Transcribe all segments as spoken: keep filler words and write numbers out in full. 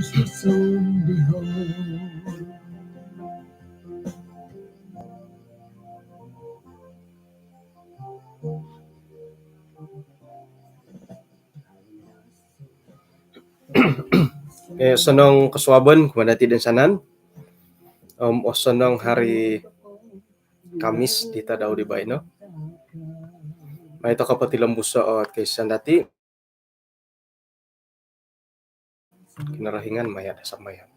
Eh, osonong kosuabon kumaa dati toinsanan. Om osonong hari Kamis di tadau di baino. Mai tokou potilombuso' ot koisaan dati. Kinorohingan maya' do sambayang.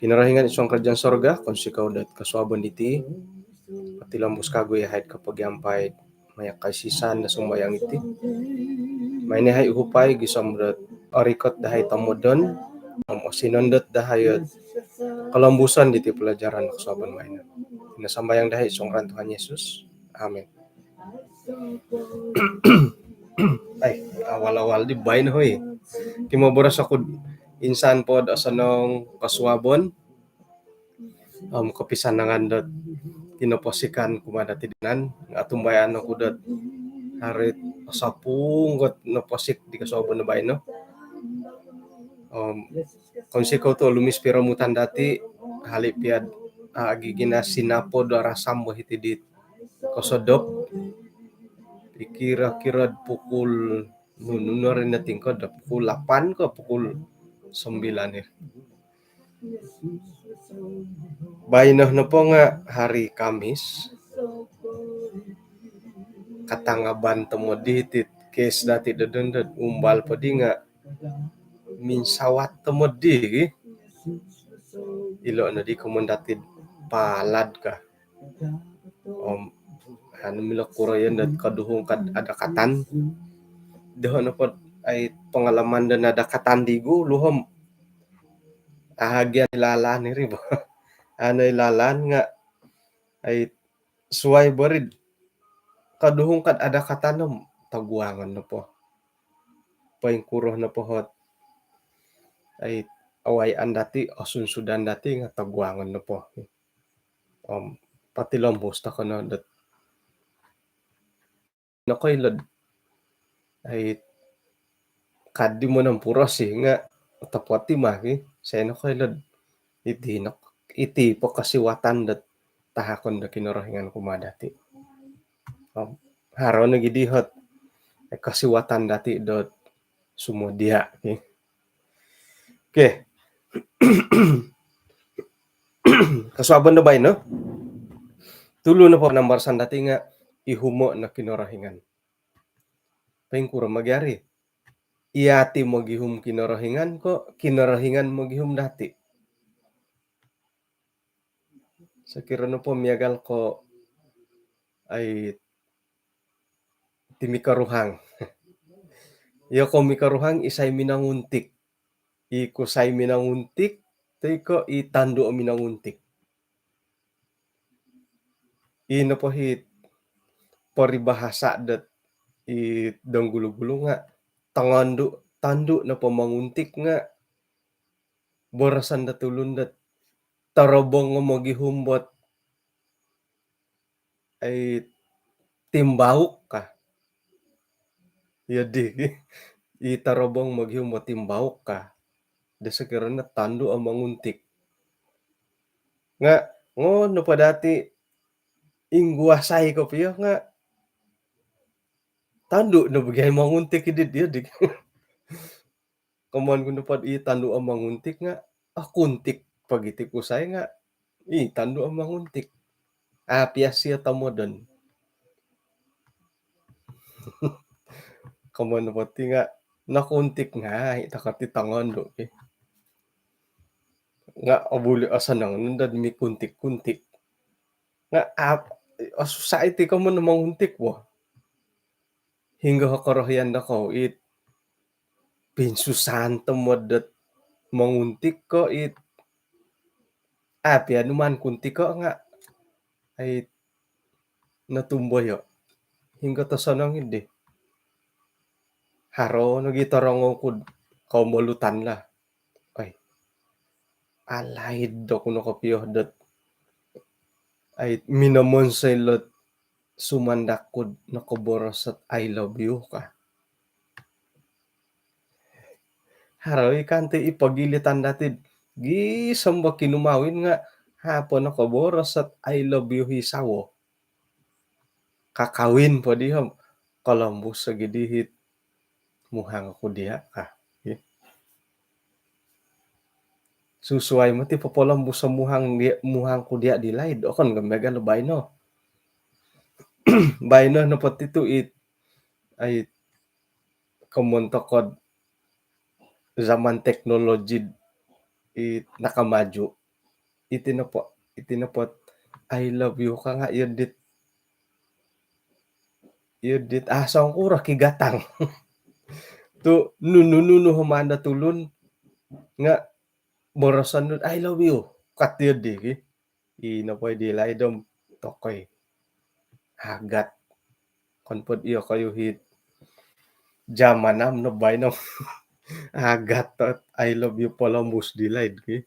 Kinorohingan id suang karajaan sorga, kounsikou dot kosuabon diti, potilombus kagu iyahai kopogiampai maya' koisaan do sumbayang iti. Mai no iyahai uhupai gisom dot orikot dahai tomodon om osinondot dahai ot kolombuson diti pelajaran kosuabon mai no. Ino sambayang dahai id suang ngaran Tuhan Yesus. Amin. Ai, awal-awal di baino, hoi. Kimoboros oku insan po do osonong kosuabon om kopisanangan dot kinoposikan kumaa dati toinsanan, nga' otumbayaan oku dot haro ot osopung ot noposik di kosuabon do baino. Om kounsikou tu' olumis piromutan dati, hali' pia'd, ah, gigina sinapo do rasam bo hiti di kosodop. Kira-kira'd pukul nunu no ri natingkod, pukul lapan ko pukul sembilan iri. Baino nopo nga' hari Kamis, katangaban tomod di hiti kes dati do dondo, umbal po di nga' minsawat tomod di gi. Ilo' nodi komoyon dati palad ka. Om anu, milo kuroyon dot koduhung kad adakatan. Doho' nopo ai pengalaman do nadakatan di gulu om ahagian ilalan iri bo. Anu ilalan nga' ai suai bo ri koduhung kad adakatan om toguangon nopo. Poingkuro nopo ot ai awayaan dati, osunsudan dati nga' toguangon nopo. Om potilombus tokou no dot nokoilo'd ai kadi monompuros i nga' otopot i mah ki, sai nokoilo'd iti nok, iti po kosiwatan dot tahakon do Kinorohingan kumaa dati. Om haro nogi di ot kosiwatan dati dot sumodia ki. Okey. Kosuabon do baino, tulu nopo panambarasan dati nga' ihumo' no Kinorohingan. Poingkuro ma gia ri? Iyati mogihum Kinorohingan ko Kinorohingan mogihum dati? Sokiro nopo miagal ko ai ti mikoruhang. Iyo ko mikoruhang, isai minonguntik? I kusai minonguntik toi ko i tondu' minonguntik? I nopo hi peribahasa dot i dong gulu-gulu nga' tongondu', tondu' nopo monguntik nga' boroson dot tulun dot torobong o mogihum bot ai timbauk ka. Iyo di, i torobong mogihum bot timbauk ka. Do sokiro no tondu' o monguntik. Nga' ngono nopo dati ingguasai kopio nga' tondu' no bo gia i monguntik i di, iyo di. Komoyon ku nopo i tondu' o monguntik nga' okuntik pogi ti kusai nga' i tondu' o monguntik. Api' isio tomodon. Komoyon nopo ti nga' nokuntik ngai' toko ti tongondu' ki. Nga' obuli osonong nondo mikuntik-kuntik. Nga' ap-, osusa' iti komoyon monguntik bo. Hinggo o korohian dokou it pinsusahan tomod dot monguntik ko it api' anu maan kuntik ko nga' ai notumboyo'. Hinggo tosonong iddi. Haro nogi torongou ku'd kombolutan lah. Oi. Alaid oku no kopio dot ai minomonsoi lot sumandak ku'd nokoboros ot I love you ka. Haro i kanti i pogilitan dati gisom bo kinumawin nga' haro po nokoboros ot I love you hi sawo. Kakawin po di om kolombus ogi di hit muhang ku dia' ka. Susuai moti popolombus o muhang dia', muhang ku dia' di laid. Okon ko miagal o baino. Baino nopo ti tu' it, ai, komoyon toko' zaman teknologi i nakamaju. Iti nopo, iti nopo I love you ka nga' iyo dit, iyo dit, ah, songkuro kigatang. Tu' nunu-nunu maan do tulun nga' boroson nu I love you ka ti iyo di ki. Ino po i di laid om tokoi. Agat. Okon po iyo koyu hit zaman om no baino. Agat ot I love you polombus di laid ki.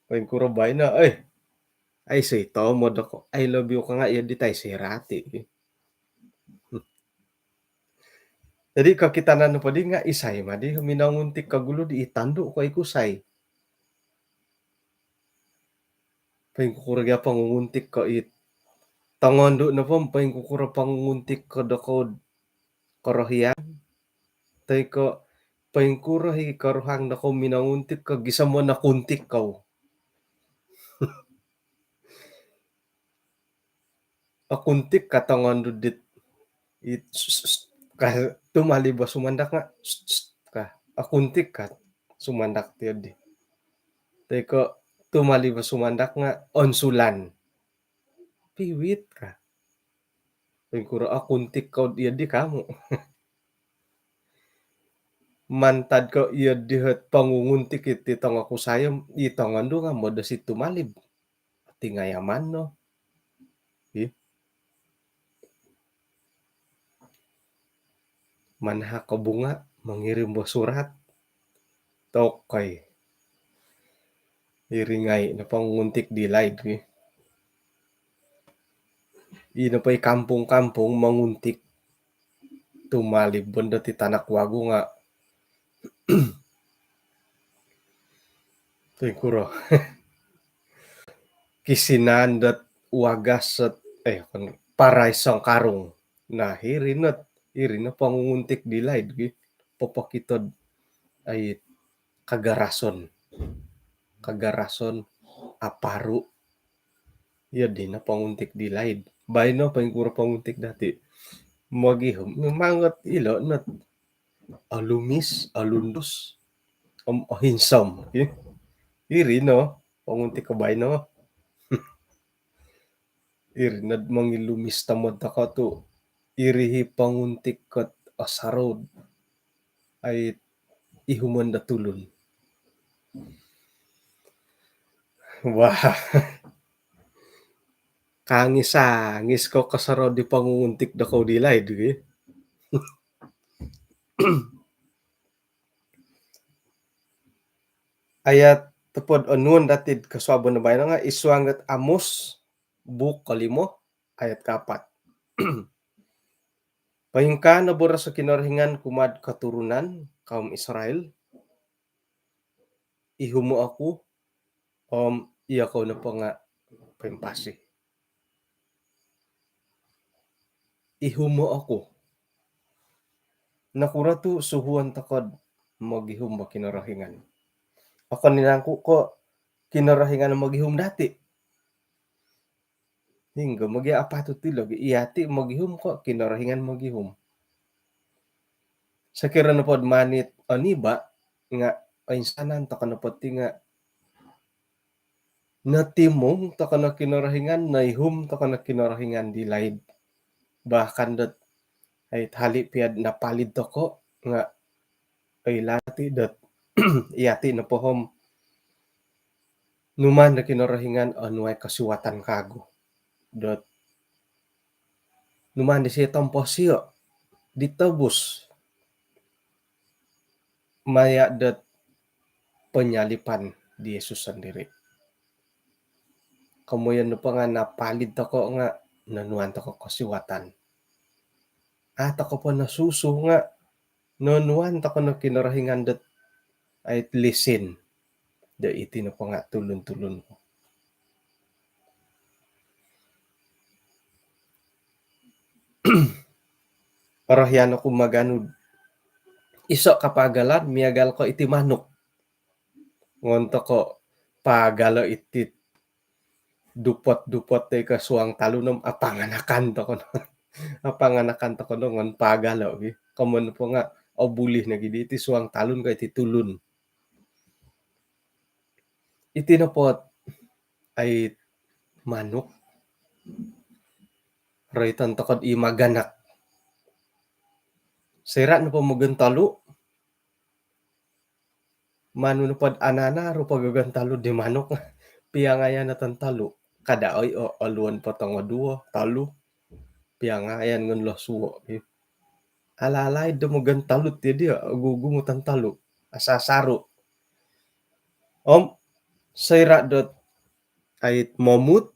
Poingkuro baino, eh. Aiso i tomod doko' I love you ka nga' iyo dit aiso i rati ki. Jadi kokitanan nopo di nga' isai madi minonguntik ko gulu di, i tondu' ko i kusai. Poingkukuro gia pongunguntik ko i tongondu' nopo, poingkukuro pongunguntik ko doko'd korohian. Toi ko poingkuro i koruhang doko'd minonguntik ko gisom nokuntik kou. Okuntik ka tongondu' dit, it, ka, tumalib o sumandak nga', ka, okuntik ka sumandak ti iyo di. Toi ko tumalib o sumandak nga' onsulan. Piwit ka. Poingkuro okuntik kou iyo di kamu. Mantad ko iyo di hot pongunguntik iti tongokusai om i tongondu' nga' modosi tumalib. Tingayam no. Ih. Manahak o bunga, mangirim bo surat. Tokoi. Iri ngai' no ponguntik di laid ki. Ino po i kampung-kampung monguntik. Tumalib bo ndo ti tanak wagu nga' poingkuro. Kisinaan dot wagas ot, eh, parai songkarung. Nah, iri no, iri no pongunguntik di laid ki. Popokito'd ai kagarason. Kagarason, aparu'. Iyo di no ponguntik di laid. Baino poingkuro ponguntik dati. Mogihum, memang ot ilo no olumis, olundus, om ohinsom. Iri no ponguntik ko baino. Iri nod mongilumis tomod toko' tu' iri i ponguntik kot osorou ai ihumon do tulun. Wah. Kangis-angis ko kosorou di pongunguntik dokoyu di laid gi. Ayat topod onuon dati'd kosuabon do baino nga' id suang dot Amos buuk kolimo ayat kaapat. Poingkaa no boros o Kinorohingan kumaa'd koturunan kaum Israel, ihumo' oku om iyokou nopo nga' poimpasi. Ihumo' oku. Nokuro tu' suhuon toko'd mogihum bo Kinorohingan? Okon i' nangku' ko' Kinorohingan o mogihum dati'? Hinggo mogi' apatut ilo gi, iyati' mogihum ko' Kinorohingan mogihum? Sokiro nopod maan it oniba' nga' oinsanan toko' nopo ti nga' notimung toko' no Kinorohingan, noihum toko' no Kinorohingan di laid. Bahkan dot ai hali' piya'd napalid toko' nga' oilaan ti dot iyati' nopo om numaan do Kinorohingan onuai kosiwatan kagu dot numaan disio tomposio', ditobus maya' dot penyaliban di Yesus sendiri. Komoyon nopo nga' napalid toko' nga' nonuan toko' kosiwatan. A' toko' po nosusu nga' Nonuan toko no Kinorohingan dot ait lisin do iti nopo nga tulun-tulun. Orohian oku maganu iso kapagalan miagal ko iti manuk. Ngon toko pagalo iti dupot-dupot toi ko suang talun om apanganakan toko no. Apanganakan toko no ngon pagalo gi. Komon po nga obuli nogi di iti suang talun ko iti tulun. Iti nopo ai manuk roiton tokod i maganak. Soira nopo mogontolu, manu nopod anana rupo gogontolu di manuk. Piangayan o tontolu. Kada oi o oluon po tongo duo, tolu. Piangayan ngon losuo. Alalaid do mogontolu ti dia, ogugumu tontolu. Asasaru. Om soira dot ait momut,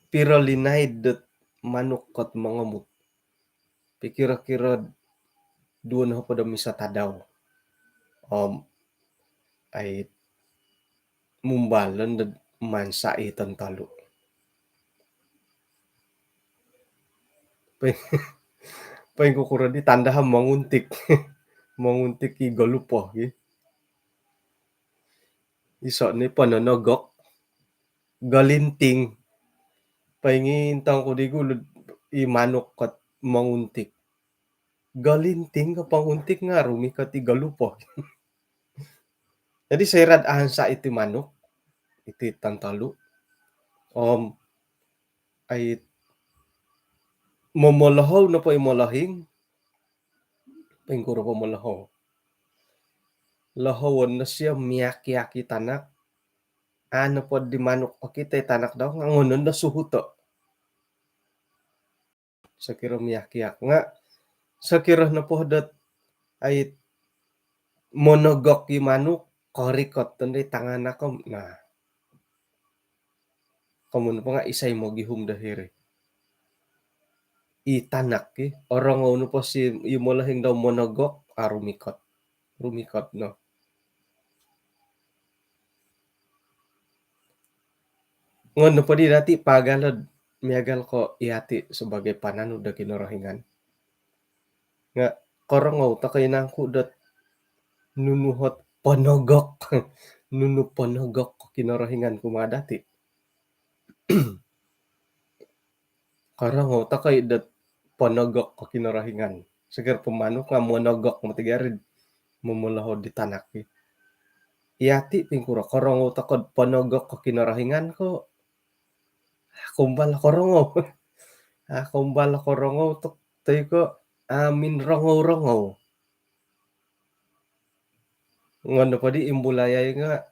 piro linaid dot manuk kot mongomut? Pikiro-kiro duo nohopod om iso tadau. Om ait mumbalon dot mansa i tontolu. Poingkukuro di tanda monguntik. Monguntik i golupo gi. Iso ni pononogok. Golinting. Poingintong ku di gulu i manuk kot monguntik. Golinting ko ponguntik nga rumikot i golupo. Jadi soira ansa iti manuk, iti tontolu. Om ait momolohou nopo i molohing, poingkuro po molohou? Lohouon no sio miak-iak i tanak, a nopo di manuk okito i tanak dau nga ngonon do suhuto. Sokiro miak-iak nga sokiro nopo dot ait monogok i manuk, korikot tondo i tanganak om. Nah. Komon po nga isai mogihum do hiri? I tanak ki, orongou nopo si i molohing dau monogok, a rumikot. Rumikot no. Ngon nopo di dati pagalo miagal ko iati sebagai pananu do Kinorohingan. Nga korongou toko inangku dot nunu hot ponogok. Nunu ponogok Kinorohingan kumaa dati. Korongou toko i dot ponogok Kinorohingan. Sokiro po manuk nga monogok moti garid momolohou di tanak ki. Iati poingkuro, korongou tokod ponogok Kinorohingan ko kumbal korongou. Kumbal korongou tok toi ko amin rongou-rongou. Ngon nopo di imbulayai nga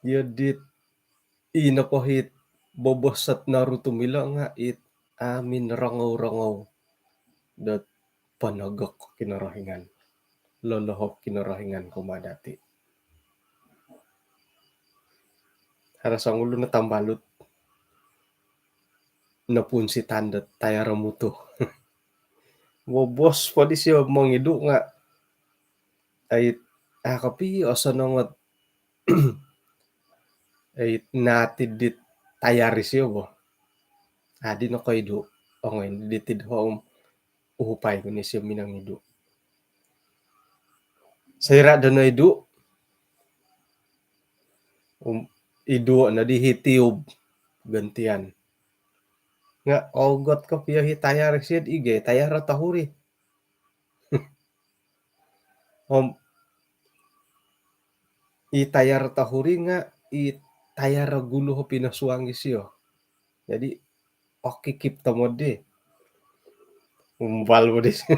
iyo dit i nopo hit bobos sot naru tumilo nga it amin rongou-rongou dot ponogok Kinorohingan, lolohou Kinorohingan kumaa dati. Haro songulun no tambalut nopunsitan dot tayar mutu. Bobos po di sio mongidu nga ait, a kopi osonong ot ait natid dit tayar isio bo. Adi nokoidu, ongoi di tid hom uhupai ku ni sio minongidu. Soira do noidu, um, iduo no di hi tiub gantian. Nga ogot kopio hi tayar isio, igai tayar tohuri. Om i tayar tohuri nga i tayar gulu ho pinosuang isio. Jadi okikip tomod di. Umbal bo di sio,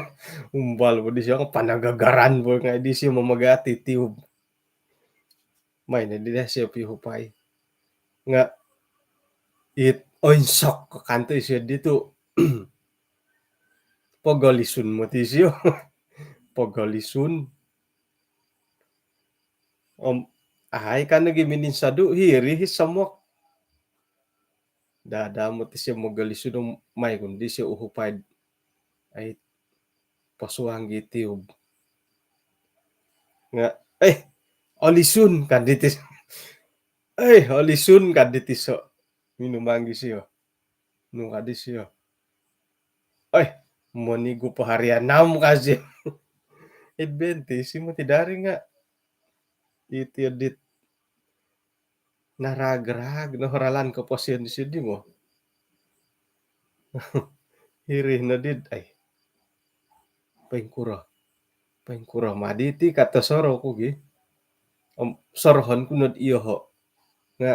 umbal bo di sio, panagagaran bo nga di sio mamagati tiub. Mai no di daa sio piuhupai. Nga it oinsok kanto isio ditu. Pogolisun moti sio. Pogolisun. Om ahai kan lagi mininsadu hiri hi somok. Dada moti sio mogolisun om mai kun di sio uhupai. Ai posuang gi tiub. Nga, eh, olisun kan ditis. Eh, olisun kan ditis so. Minum manggis yo. Nu kadis yo. Eh, monigu po hari anam kasi. Id benti si mo tidari nga. Iti edit narag-rag no ralan koposion di sidi mo. Hiri no did, ai. Poingkuro. Poingkuro madi ti kato soro ku gi. Om sorohon ku nod iyoho. Nga,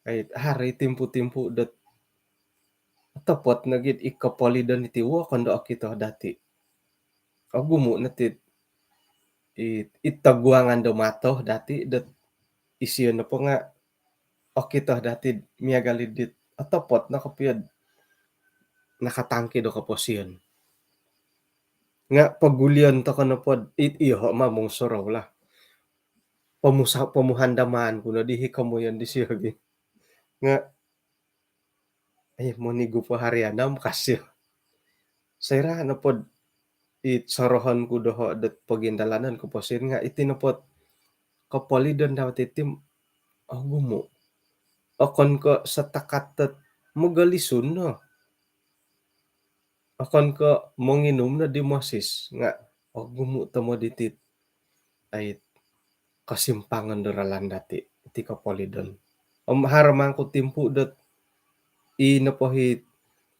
ai, hari timpu-timpu dot otopot no gid i kopolidon iti wokon do okito dati. Ogumu no ti i, i toguangan do mato dati dot isio nopo nga okito dati miagal i dit otopot no kopio nakatangki do koposion. Nga pogulion toko nopo i, iyoho mamung sorou lah. Pomusa-, pomuhandaman ku no di hi komoyon disio gi. Nga eh, monigu po hari anam kasi. Soira nopo i sorohon ku doho dot pogindalanan koposion nga iti nopo kopolidon dau titim ogumu. Okon ko setakat dot mogolisun no. Okon ko monginum no di mosis nga ogumu tomod iti ai kosimpangon do ralan dati iti kopolidon. Om haro mangku timpu dot i nopo hi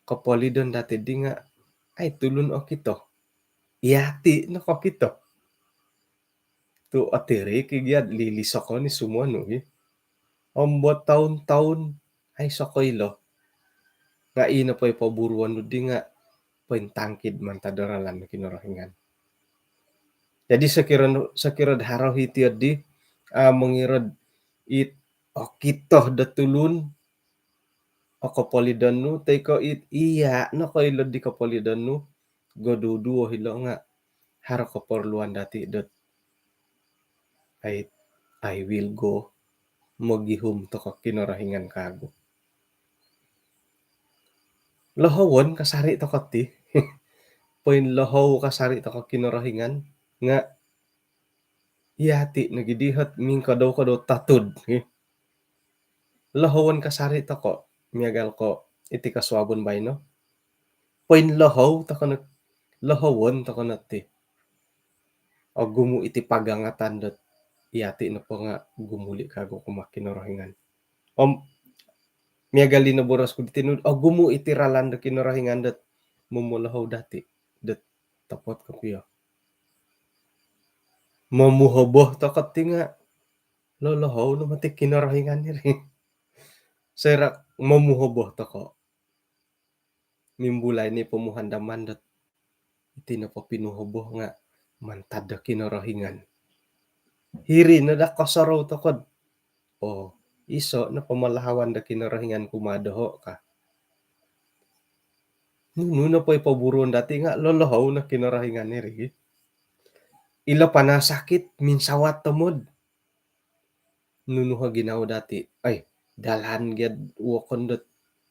kopolidon dati di nga ai tulun okito. Iyati no kokito. Tu otiri ki giad lilisoko ni sumonu gi. Om bo taun-taun ai soko ilo. Nga i nopo i poburuon nu di nga pointangkid mantad do ralan Kinorohingan. Jadi sokiro, sokiro do haro hiti di, ah, mongiro it okito do tulun o kopolidon nu, toi ko it iya no koilo di kopolidon nu, goduduo hilo nga haro koporluan dati dot I, I will go mogihum toko Kinorohingan kagu. Lohowon kasari toko ti. Poin lohou kasari toko Kinorohingan nga iyati nogi dihot mingkodou-kodou tatud. Lohowon kasari toko miagal ko iti kosuabon baino. Poin lohou toko no, lohowon toko no ti. Ogumu iti pagangatan dot iyati nopo nga gumuli kagu kumaa Kinorohingan. Om miagal di no boros ku di tinu, ogumu iti ralan do Kinorohingan dot momolohou dati dot topot kopio. Momuhoboh toko ti nga lolohou no mati Kinorohingan iri. Soira momuhoboh toko mimbulai ni pomuhandaman dot iti nopo pinuhoboh nga mantad do Kinorohingan. Hiri no da kosorou toko do, oh, iso no pomolahawan do Kinorohingan kumaa doho ka. Nunu nopo i poburuon dati nga lolohou no Kinorohingan iri. Ilo panasakit minsawat tomod. Nunu ho ginawo dati? Ai, dalan giad wokon dot,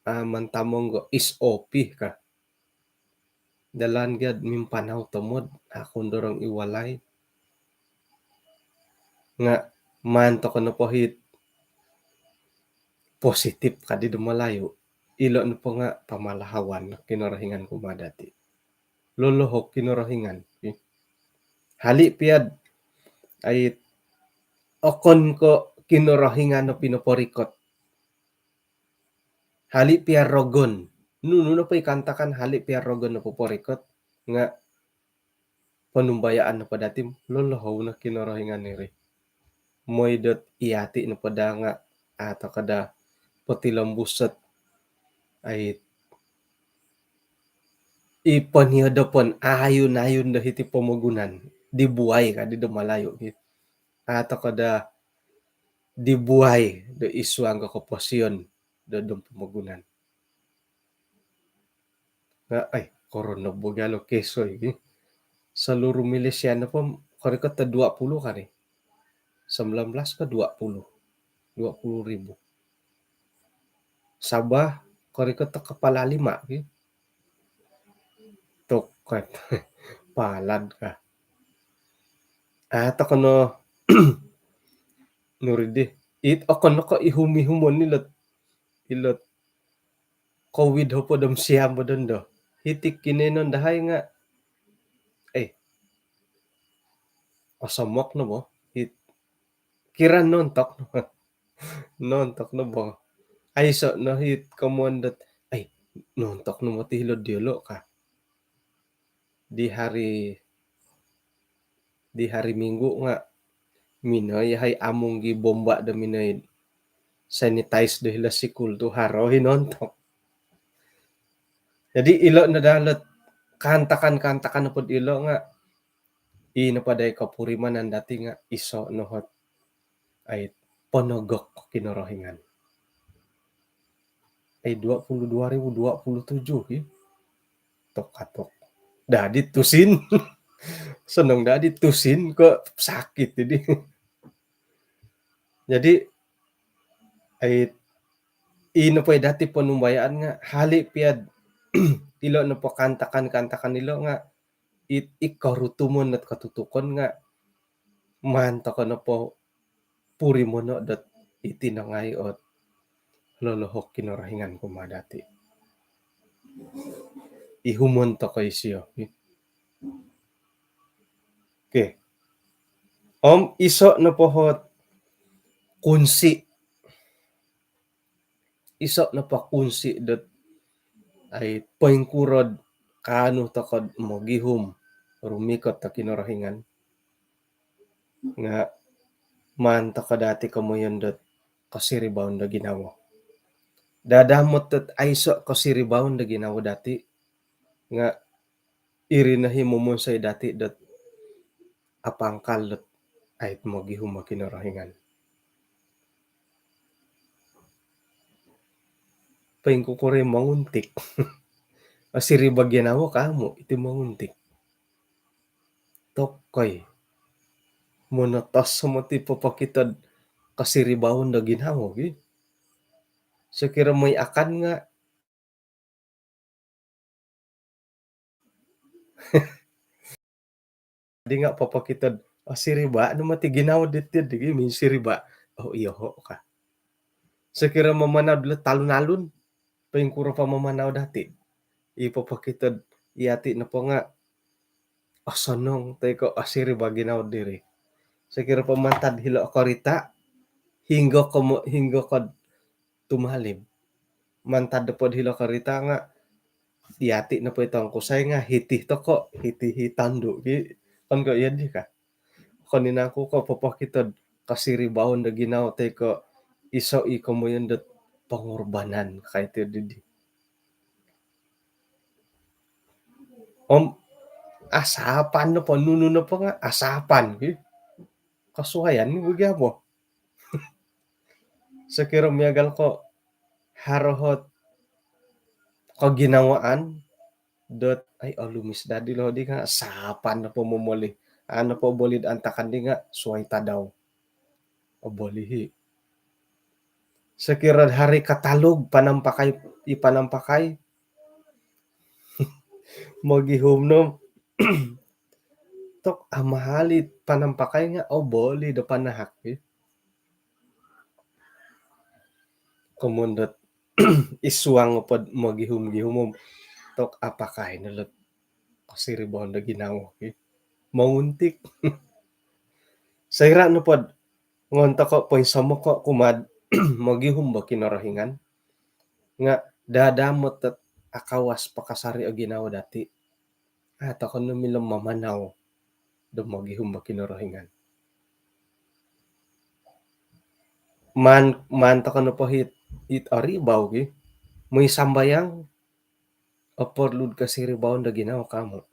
ah, mantamong go is opi ka. Dalan giad mimpanau tomod, akun dorong i walai. Nga maan toko nopo hit positif kadi do Malayu. Ilo nopo nga pamalahawan Kinorohingan kumaa dati. Lolohou Kinorohingan. Hali piad ai okon ko Kinorohingan no pinoporikot. Hali piad rogon. Nunu nopo i kaantakan hali piad rogon no poporikot nga ponumbayaan nopo dati lolohou no Kinorohingan iri. Moi dot iyati nopo da nga atau kada potilombus dot ai i poniodopon ayun-ayun do hiti pomogunan dibuai kadi do Malayu gi. Atau kada dibuai do isuang ko koposion do dom pomogunan. Nga ai, korona bogalo kesoi gi. Seluruh Malaysia nopo korikot dua puluh kali. Sembilan belas ke dua puluh. Dua puluh ribu. Sabah korikot kepala lima gi. Tokat. palad ka. Ah, toko no nuri di. It okon no ko ihum-ihumon ilot, ilot covid hopod om siam bo dondo. Hiti kinoiyonon dahai nga, eh, osomok no bo. It kira nontok no. Nontok no bo. Aiso no hit komoyon dot, ai, nontok no moti hilo'd diolo ka. Di hari, di hari Minggu nga minoi yahai amung gi bomba do minoi sanitize do hilo sikul tu haro i nontok. Jadi ilo no daa lot kaantakan-kaantakan nopod ilo nga, i nopo dai kopurimanan dati nga iso no hot ai ponogok Kinorohingan. Ai, dua puluh, dua ribu dua puluh tujuh ki. Tok-atok. Dadi tusin. Sonong dadi tusin ko sakit jadi. Jadi, ai, i nopo i dati ponumbayaan nga hali piad ilo nopo kaantakan-kaantakan ilo nga it, i korutumon dot kotutukon nga maan toko nopo purimono dot iti no ngai ot lolohok Kinorohingan kumaa dati. Ihumon toko isio. Okey. Om iso nopo hot kunsi, iso nopo kunsi dot ai poingkuro'd kaanu toko'd mogihum rumikot do Kinorohingan nga maan toko dati komoyon dot kosiribaon do ginawo. Dadamot dot aiso kosiribaon do ginawo dati nga iri no i momonsoi dati dot apangkal dot ait mogihum o Kinorohingan. Poingkukuro i monguntik? Osiriba ginawo ka amu iti monguntik? Tokoi. Monotos moti popokito'd kosiribaon do ginawo ki. Sokiro moi akan nga di nga popokito'd, oh, siriba no moti ginawo diti di, minsiriba. Oh, iyoho ka. Sokiro mamanau dilo talun-alun, poingkuro po mamanau dati? I popokito'd iyati nopo nga osonong toi ko osiriba ginawo diri. Sokiro po mantad hilo korita, hinggo ko mo-, hinggo ko'd tumalib. Mantad nopod hilo korita nga iyati nopo i tongkusai nga hiti toko, hiti i tondu ki. Okon ko iyo di ka. Okon i nangku ko popokito'd kosiribaon do ginawo toi ko iso i komoyon dot pongorbanan ka iti di. Om asapan nopo, nunu nopo nga asapan ki. Kosuaian ni bagi apo. Sokiro miagal ko haro hot koginawaan dot ai olumis dadi lo di nga asapan nopo momoli. Ano po boli'd antakan di nga suai tadau. Obolihi. Sokiro hari katalug panampakai, i panampakai mogihum no tok amahali panampakai nga oboli do panahak ki. Komon dot isuang opod mogihum-gihum om tok apakai no lot kosiribaon do ginawo ki. Monguntik. Soira nopod ngon toko poinsomok ko kumaa'd mogihum bo Kinorohingan nga dadamot dot akawas pakasari o ginawo dati. Ah, toko no milo mamanau do mogihum bo Kinorohingan. Maan, maan toko nopo hit, hit oribau ki. Moi sambayang, oporlu'd kosiribaon do ginawo ka amu?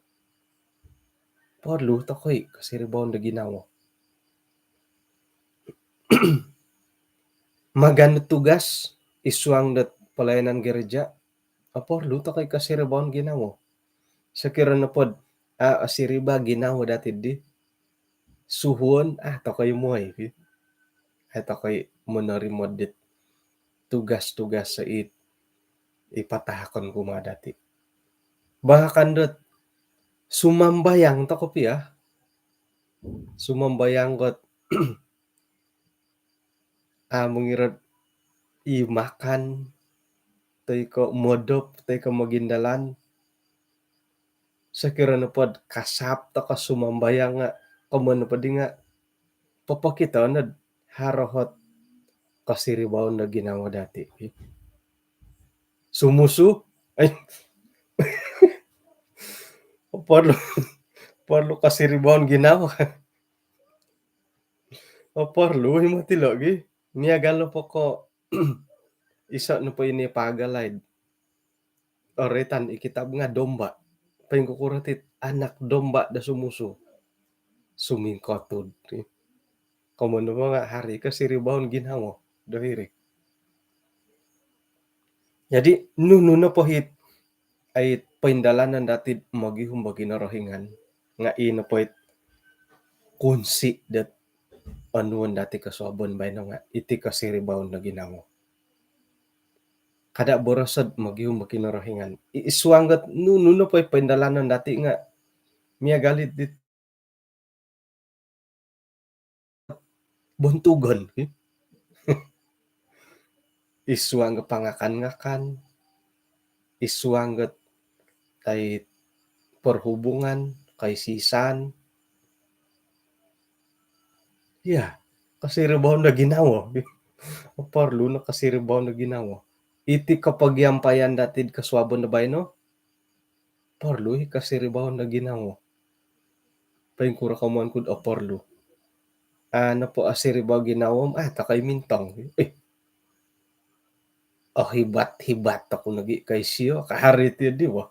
Porlu toko i kosiribaon do ginawo. Maganu tugas isuang dot pelayanan gereja, oporlu toko i kosiribaon ginawo. Sokiro nopod a osiriba ginawo dati di, suhuon, ah, toko i moi ki. Ah, toko i monorimo dit tugas-tugas sait i patahakon kumaa dati. Bahkan dot Sumambayang toko pia. Sumambayang kot a' mongirot i makan, toi ko modop, toi ko mogindalan. Sokiro nopod kasap toko sumambayang nga, komoyon nopod nga popokito nod haro ot kosiribaon do ginawo dati. Sumusu, ai. Porlu, porlu kosiribaon ginawo. Porlu i moti logi. Miagal nopo ko iso nopo ini pagalaid. Oritan i kitab nga domba. Poingkukuro ti anak domba do sumusu. Sumingkotud. Komoyon nopo nga haro i kosiribaon ginawo do hiri. Jadi nunu nopo it ai poindalanon dati mogihum do Kinorohingan nga i nopo it kunsi dot onuon dati kosuabon baino nga iti kosiribaon do ginawo. Kada boroso do mogihum do Kinorohingan. I, i suang dot nunu nopo it poindalanon dati nga miagal it dit bontugon. I suang dot pangakan-ngakan, i suang dot ai perhubungan, kaisisan. Ya, kosiribaon do ginawo. Porlu no kosiribaon do ginawo. Iti kopogiampayan dati do kosuabon do baino, porlu i kosiribaon do ginawo. Poingkuro komoyon ku do porlu. A' nopo osiribao ginawo, a' toko i mintong. Eh. Ohibat-hibat oku nogi kai sio, ka haro i ti di wo.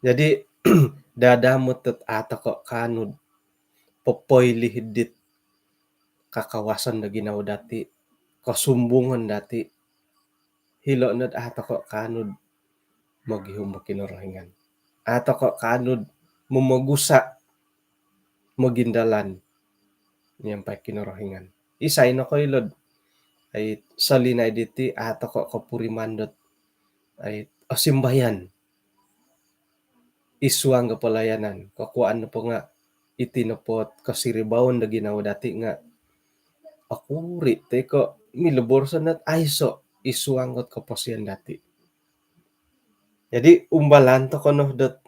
Jadi dadamot dot a' toko kaanu do popoilo dit kakawasan do ginawo dati, kosumbungan dati, hilo nod a' toko kaanu do mogihum do Kinorohingan. A' toko kaanu do momogusa, mogindalan miampai Kinorohingan. Isai nokoilo do ai solinaid diti a' toko kopuriman dot ai osimbayan i suang do pelayanan. Kokuaan nopo nga iti nopo kosiribaon do ginawo dati nga okuri toi ko milo boroso nod aiso i suang dot koposion dati. Jadi umbalan toko no dot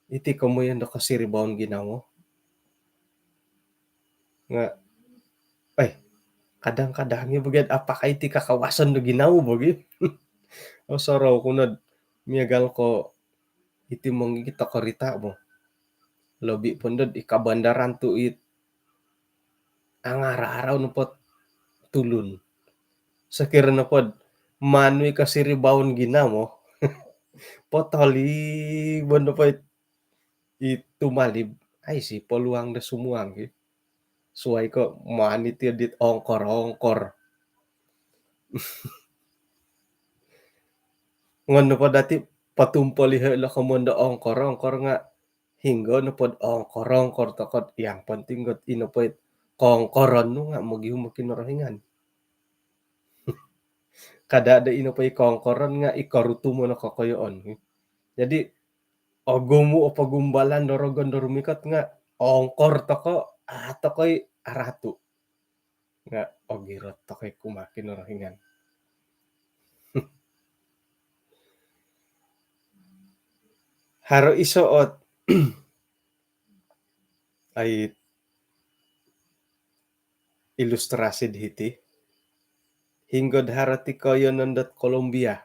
iti komoyon do kosiribaon ginawo. Nga, eh, kadang-kadang i bogi, apakah iti kakawasan do ginawo bogi? Osorou ku nod miagal ko iti mongigit do korita bo. Lobi po nod i kabandaran tu it angarau-arau nopo tulun. Sokiro nopo do maan i kosiribaon ginawo, potolibon nopo it i tumalib, aiso peluang do sumuang ki. Suai ko maan i ti dit ongkor-ongkor. Ngon nopo dati patumpalih ilo komoyon do ongkor-ongkor nga hinggo nopo do ongkor-ongkor toko, yang penting got ino po it kongkoron nu nga mogihum do Kinorohingan. Kada do ino po i kongkoron nga i korutumon o kokoyoon. Jadi ogumu o pogumbalan do rogon do rumikot nga ongkor toko, a' toko i aratu. Nga ogirot toko i kumaa Kinorohingan. Haro iso ot ai ilustrasi di hiti. Hinggo do haro ti koiyonon dot Colombia,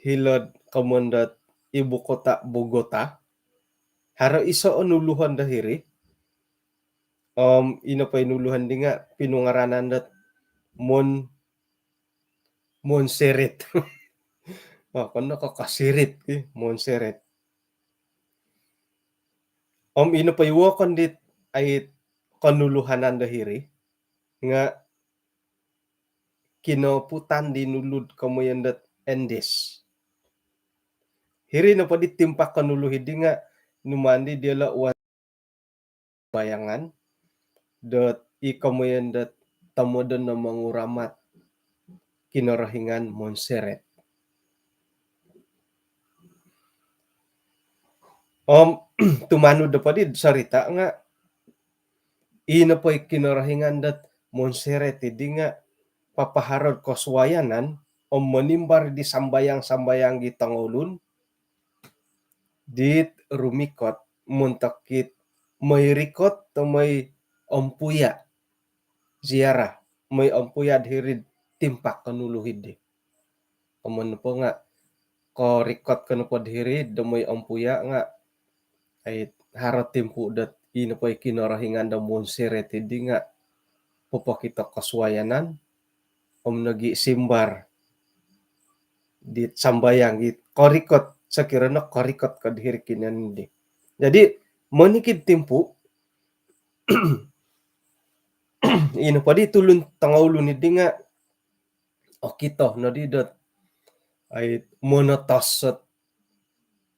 hilo'd komoyon dot ibu kota Bogota, haro iso o nuluhon do hiri. Om ino po i nuluhon di nga pinungaranan dot Mon-, Montserrat. Oh, kono ko kosirit ki, Montserrat. Om ino po i wokon dit ai konuluhanan do hiri nga kinoputan di nulu'd komoyon dot Andes. Hiri nopo di timpak ko nulu hiri nga numaan di diolo wan bayangan dot i komoyon dot tomodon no monguramat Kinorohingan monserot. Om tumanud nopo di sarita nga i nopo i Kinorohingan dot monserot di nga papaharo'd kosuayanan om monimbar di sambayang-sambayang di tongoulun dit rumikot montok it moi rikot toi moi ompuya ziarah, moi ompuya dot hiri'd timpak konulu hiri. Om nopo nga korikot ko nopo dot hiri do moi ompuya nga ai haro timpu dot i nopo i Kinorohingan do monserot di nga popokito kosuayanan om nogi simbar dit sambayang dit korikot, sokiro no korikot ko dot hiri kinondo di. Jadi monikid timpu i nopo di tulun tongoulun di nga okito no di dot ai monotos dot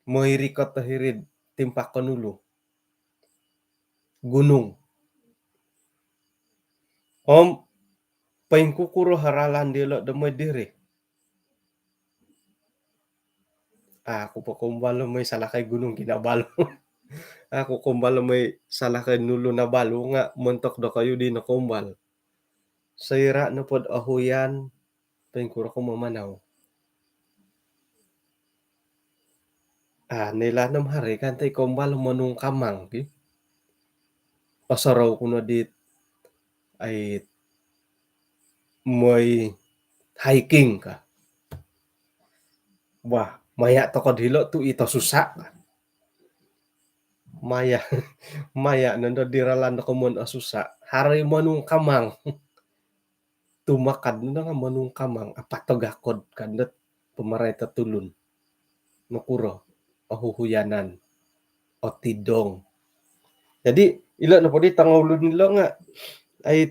moi rikot dot hiri'd timpak konulu gunung. Om poingkukuro o ralan diolo do moi diri. Aku po koumbal moi salakai Gunung Kinabalu. Aku koumbal moi salakai Nulu Nabalu nga montok dokoyu di nokoumbal. Soira nopo dot ohuyan, poingkuro ko mamanau? Ah, noilaan om haro i kanto i koumbal monungkamang ki. Osorou ku no dit ai moi hiking ka. Wah, maya toko dilo tu it osusa ka. Maya, maya nondo di ralan do komoyon osusa. Haro i monungkamang. Tumakad nondo nga monungkamang, apat togakod kan dot pamarai to tulun. Nokuro? Ohuhuyanan, otidong. Jadi ilo nopo di tongoulun ilo nga ai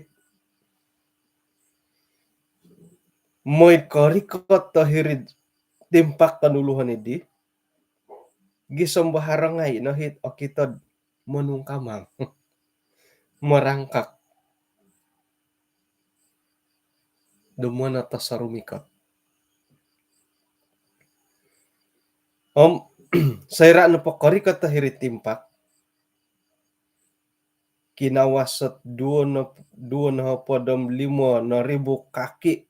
moi korikot dot hiri'd timpak konulu di gisom bo haro ngai no it okito dot monungkamang. Merangkak. Do monotos o rumikot. Om soira nopo korikot dot hiri'd timpak, kinawas dot duo no, duo nohopod om limo no ribu kaki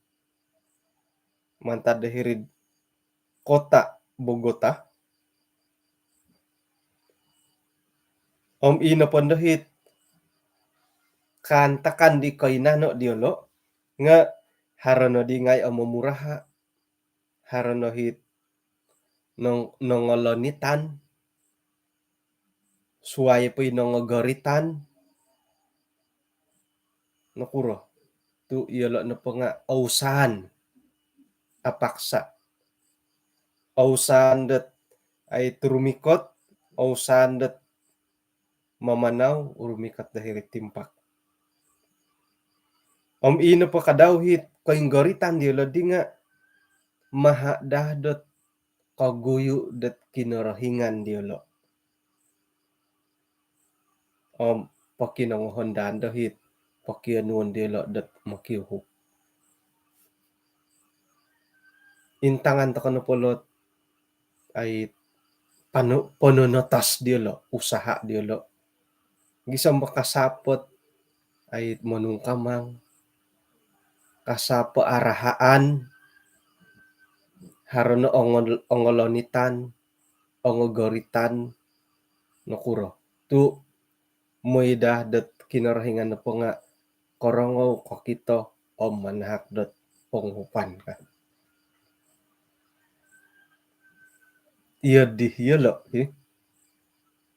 mantad do hiri'd kota Bogota. Om i nopo ndo it kaantakan di koinano diolo nga haro no di ngai o momuraha, haro no it nong-, nongolonitan, suai po i nongogoritan. Nokuro? Tu iolo nopo nga ousaan, apaksa. Ousaan dot ai rumikot, ousaan dot mamanau, rumikot dot hiri'd timpak. Om i nopo kadau it koinggoritan diolo di nga maha daa dot koguyu dot Kinorohingan diolo. Om pokinongohon daa do it pokionuon diolo dot mokiuhup. Intangan toko nopo ilo dot ai panu-, pononotos diolo, usaha diolo. Gisom bo kasap ot ai monungkamang, kasap o arahaan, haro no ongol-, ongolonitan, ongogoritan, nokuro? Tu moi daa dot Kinorohingan nopo nga korongou, kokito om manahak dot ponguhupan ka. Iyo di iyolo, hi.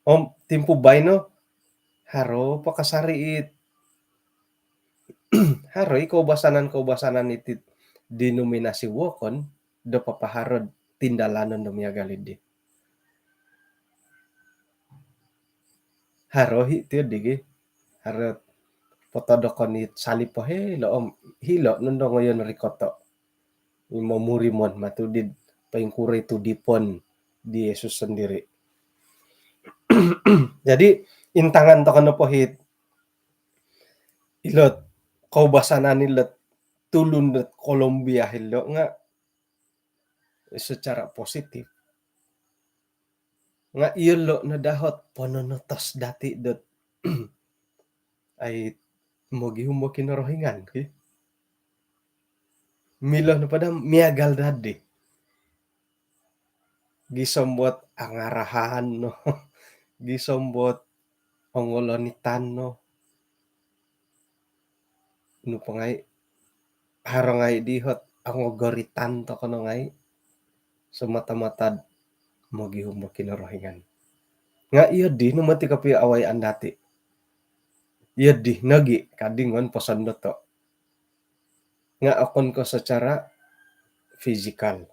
Om timpu baino haro po kasari it, haro i koubasanan-koubasanan iti denominasi wokon do papaharo'd tindalanon do miagal di. Haro i ti di gi. Haro potodokon it salib po hilo om hilo nondo ngoyon rikoto. Momurimon matu di poingkuro i tudipon di Yesus sendiri. Jadi intangan toko nopo it ilo dot koubasanan ilo dot tulun dot Kolombia hilo nga secara positif. Nga iyolo no dahot pononotos dati dot ai mogihum o Kinorohingan ki. Milo no pada miagal dadi. Gisom bot angarahan no. Gisom bot ongolonitan no. Nu po ngai, haro ngai dihot ongogoritan toko no ngai. Semata-mata mogihum o Kinorohingan. Nga iyo di no moti kopio awai andati. Iyo di nogi kadingon poson doto. Nga okon ko secara fizikal.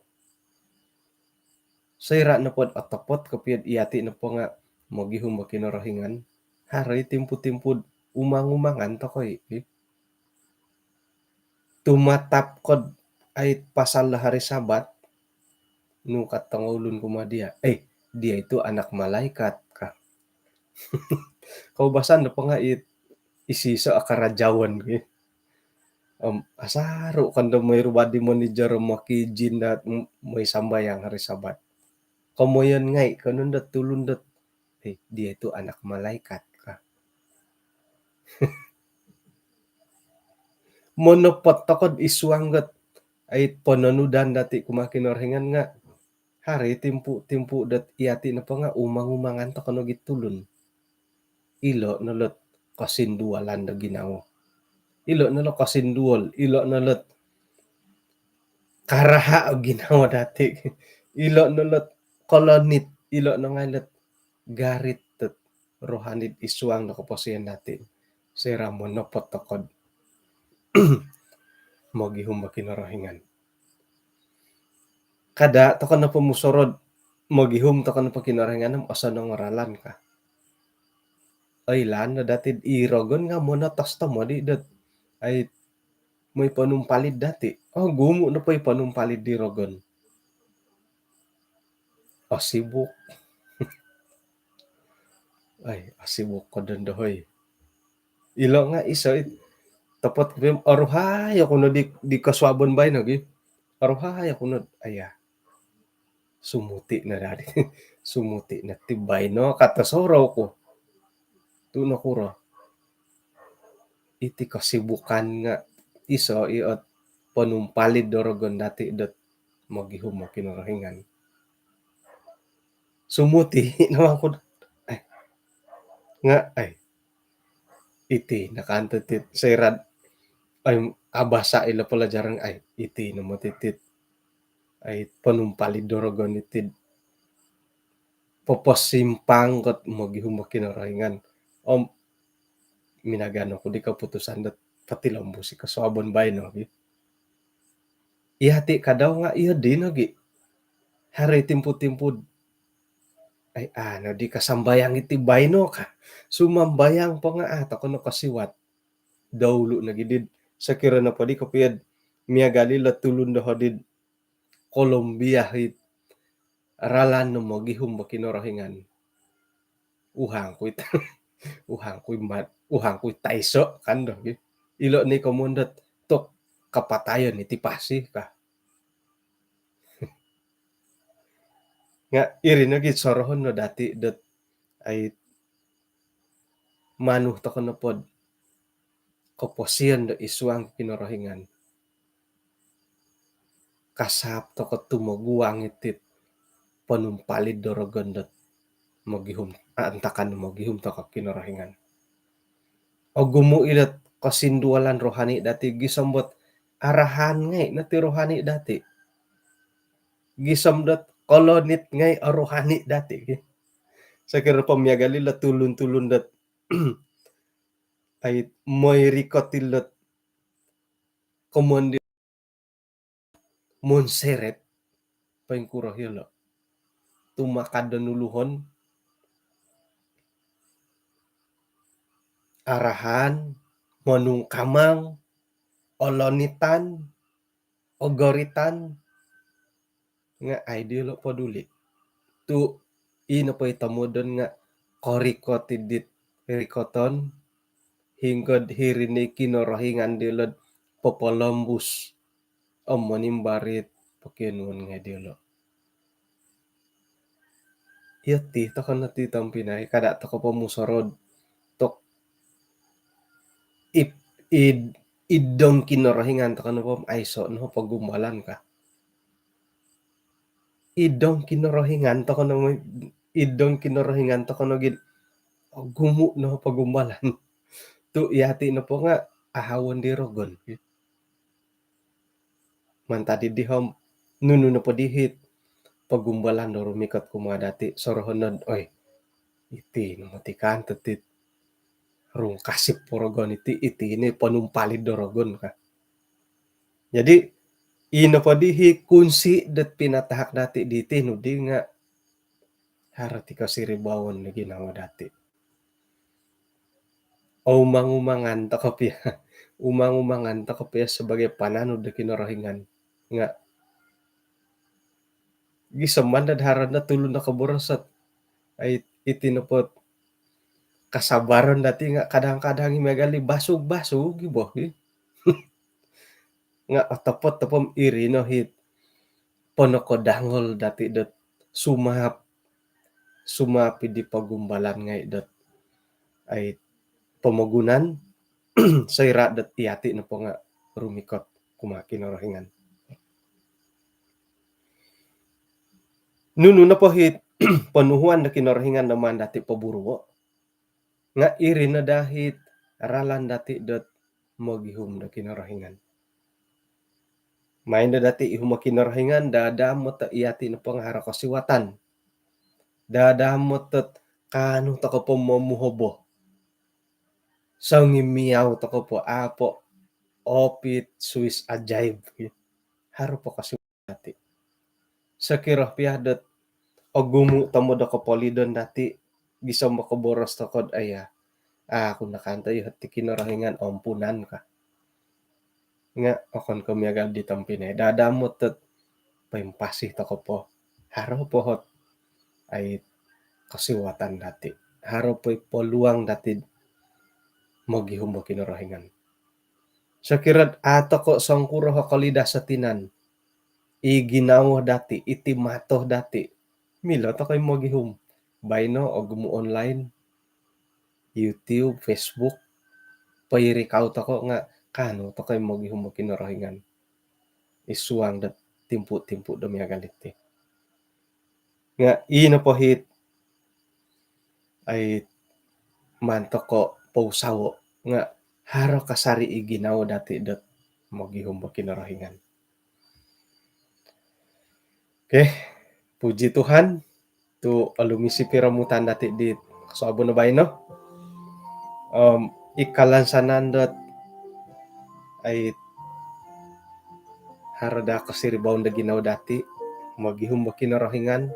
Soira nopod otopot kopio iyati nopo nga mogihum o Kinorohingan. Haro i timpu-timpu umang-umangan toko i. Tumatap kod ai pasal hari Sabat, nu kat tongoulun kumaa dia, eh, dia itu anak malaikat kah. Koubasan do pangait isiso akarajaon ki. Om asaru kondo moi rubadi monijar mokijin dat moi sambayang hari Sabat. Komoyon ngai konon dat tulun dat, eh, dia itu anak malaikat kah. Monopot tokod isuang got ai pononudan dati kumaa Kinorohingan nga hari timpu-timpu dot iyati nopo nga umang-umangan toko nogi tulun. Ilo nolot kosindualan do ginawo. Ilo nolot kosinduol, ilo nolot karaha o ginawo dati. Ilo nolot kolonit, ilo nongailot garit dot rohani isuang do koposion dati. Soira monopot tokod mogihum o Kinorohingan. Kada toko nopo musorod mogihum toko nopo Kinorohingan om osonong o ralan kah. Oilaan no dati i rogon nga monotos tomod i dot ai moi ponumpalid dati. Oh, gumu nopo i ponumpalid di rogon. Oh, sibuk. Ai, oh, sibuk kodon dohoi. Ilo nga iso it topot kopio oruhai oku no di, di kosuabon baino gi. Oruhai oku no, aya. Sumuti no dadi. Sumuti no ti baino kata sorou ku. Tu nokuro. Iti kesibukan nga iso i ot ponumpalid do rogon dati dot mogihum o Kinorohingan. Sumuti no mangkud. Eh. Nga, eh. Iti nakanto tit soirad ai abasa ilo pelajaran ai iti no moti tit ai ponumpalid do rogon itid poposimpang kot mogihum o Kinorohingan. Om minagano ku di keputusan dot potilombus i kosuabon baino gi. Iyati kadau nga iyo di nogi. Hari timpu-timpu ai ano di kasambayang iti baino kah. Sumambayang po nga ah toko no kosiwat. Daulu nogi did sokiro nopo di kopiod miagal ilo tulun doho did Kolombia it ralan no mogihum o Kinorohingan. Uhang kui uhang kui mat uhang kui taiso kan do. Ilo ni komon dot tok kapatayon iti pasi kah. Nga iri nogi sorohon no dati dot ai manu toko nopod koposion do isuang Kinorohingan. Kasap toko tumoguang itit ponumpalid do rogon dot mogihum antakan mogihum toko Kinorohingan. Ogumu ilot kosindualan rohani dati gisom bot arahan ngai nati rohani dati. Gisom dot kolonit ngai rohani dati. Sokiro po miagal ilo tulun-tulun dot ai moi rikot ilot komon di monseret poingkuro ilo tumakad do nuluhon arahan monungkamang olonitan ogoritan nga ai diolo poduli. Tu ino po i tomodon nga korikot idit rikoton hingkod hiri ni Kinorohingan dilod popolombus om monimbar it pokionuon ngai' diyolo'. Iyo ti toko no ti tompinai, kada' toko pomusorou dot id, id dong Kinorohingan toko no po aiso' no pogumbalan ka. Id dong Kinorohingan toko no, id dong Kinorohingan toko no gid ogumu' no pogumbalan. Tu' iyati' nopo nga' ahawon di rogon. Mantad iddi om nunu nopo dihit pogumbalan do rumikot kumaa dati', sorohon nod, oi, iti no moti kan totit rungkasip po rogon iti, iti ni ponumpalid do rogon ka. Jadi ino po dihit kunsi dot pinatahak dati' diti nu di nga' haro ti kosiribaon do ginawo dati'. Oumang-umangan toko pia, umang-umangan toko pia sabagai pananud do Kinorohingan. Nga' gisom mantad haro no tulun do koboros ot, ai, iti nopo ot kasabaron dati' nga' kadang-kadang i miagal i basug-basug i bo i. Nga' otopot-topot iri no hit ponokodangol dati' dot sumaap, sumaap iddi pogumbalan ngai' dot, ai, pomogunan, soira' dot iyati' nopo nga' rumikot kumaa Kinorohingan. Nunu nopo hit ponuhuan do Kinorohingan do maan dati' poburuo', nga' iri no daa hit ralan dati' dot mogihum do Kinorohingan. Maan no dati' ihum o Kinorohingan, daa-daa mot iyati' nopo nga' haro kosiwatan. Daa-daa mot kaanu toko po momuhobo. Songimiau toko po, a' po opit suis ajaib. Haro po kosiwatan dati'. Sokiro pia dot ogumu' tomod o kopolidon dati', gisom mokoboros toko dot, aya, aku nakanto iyo ti Kinorohingan, ompunan ka. Nga' okon ko' miagal di tompinai, daa-daa mot dot poimpasi toko po, haro po hot, ai, kosiwatan dati', haro po i peluang dati' mogihum o Kinorohingan. Sokiro dot a' toko songkuro o kolidas o tinan, i ginawo dati', iti mato dati', milo toko i mogihum. Baino ogumu' online, YouTube, Facebook, poirikau toko nga' kaanu toko i mogihum o Kinorohingan id suang dot timpu-timpu do miagal iti. Nga' ii nopo hit, ai, maan toko pousawo' nga' haro kasari' i ginawo dati' dot mogihum o Kinorohingan. Okey, puji Tuhan tu' olumis i piromutan dati' di kosuabon do baino. Om i kalansanan dot, ai, haro daa kosiribaon do ginawo dati', mogihum o Kinorohingan.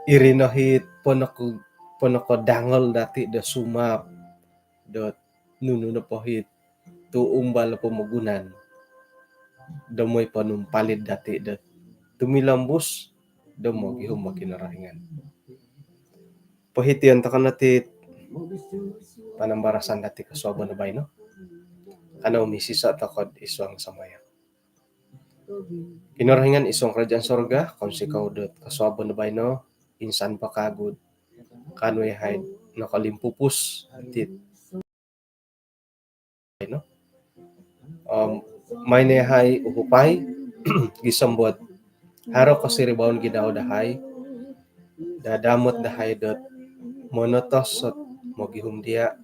Iri no hit ponoko-, ponokodangol dati' do sumaap dot nunu nopo hit tu' umbal o pomogunan do moi ponumpalid dati' dot tumilombus do mogihum o Kinorohingan. Pohition toko no ti panambarasan dati' kosuabon do baino. Kanou misiso' toko id suang sambayang. Kinorohingan id suang karajaan sorga, kounsikou dot kosuabon do baino, insan po kagu dot kaanu iyahai nokolimpupus iti baino. Om maan no iyahai uhupai gisom dot haro kosiribaon ginawo dahai, dadamot dahai dot monotos ot mogihum diya'.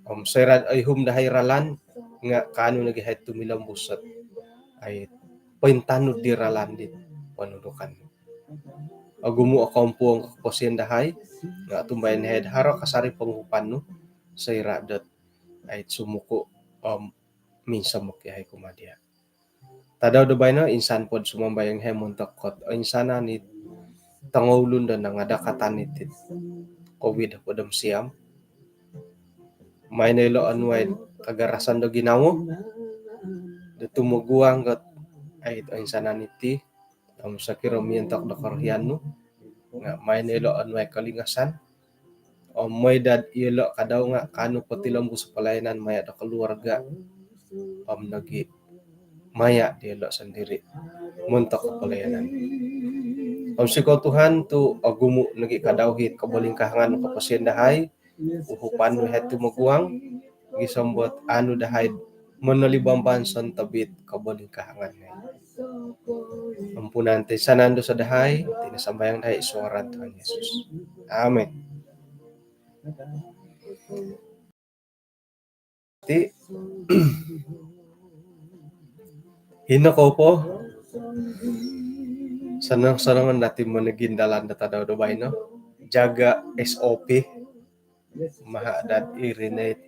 Om soira' dot oihum dahai ralan nga' kaanu nogi iyahai tumilombus ot, ai, pointanud di ralan di ponudukan. Ogumu' o koompuon koposion dahai nga' otumbayaan iyahai do haro kasari' ponguhupan nu soira' dot, ai, sumuku' om minsomok iyahai kumaa diya'. Tadau do baino insan pod sumambayang iyahai montok dot oinsanan i tongoulun do nangadakatan iti Covid hopod om siam. Maan no ilo' onuai kagarasan do ginawo do tumoguang dot, ai, oinsanan iti. Om sokiro miontok do korohian nu nga' maan no ilo' onuai kolingasan. Om moi dot iyolo' kadau nga' kaanu potilombus palayanan maya' do koluarga'. om nogi maya diolo sendiri montok pelayanan. Om siko Tuhan tu ogumu nogi kadau it kobolingkahangan koposion dahai, uhupan nu hiti moguang, gisom dot anu dahai monolibamban sontobit kobolingkahangan ngai. Ampunan toinsanan dosa dahai, iti no sambayang dahai id suang ngaran Tuhan Yesus. Amin. Ti, hino kou po, sanang-sanangan dati monogindalan do tadau do baino, jaga S O P, maha dot iri no it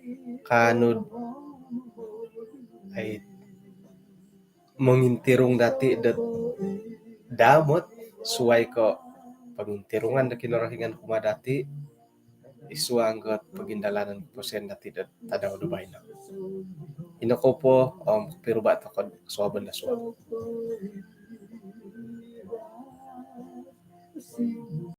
kaanu dot mongintirung dati dot damot, suai ko pongintirungan do Kinorohingan kumaa dati id suang dot pogindalanan koposion dati dot tadau do baino. Hino kou po, om piruba tokou kosuabon do suab.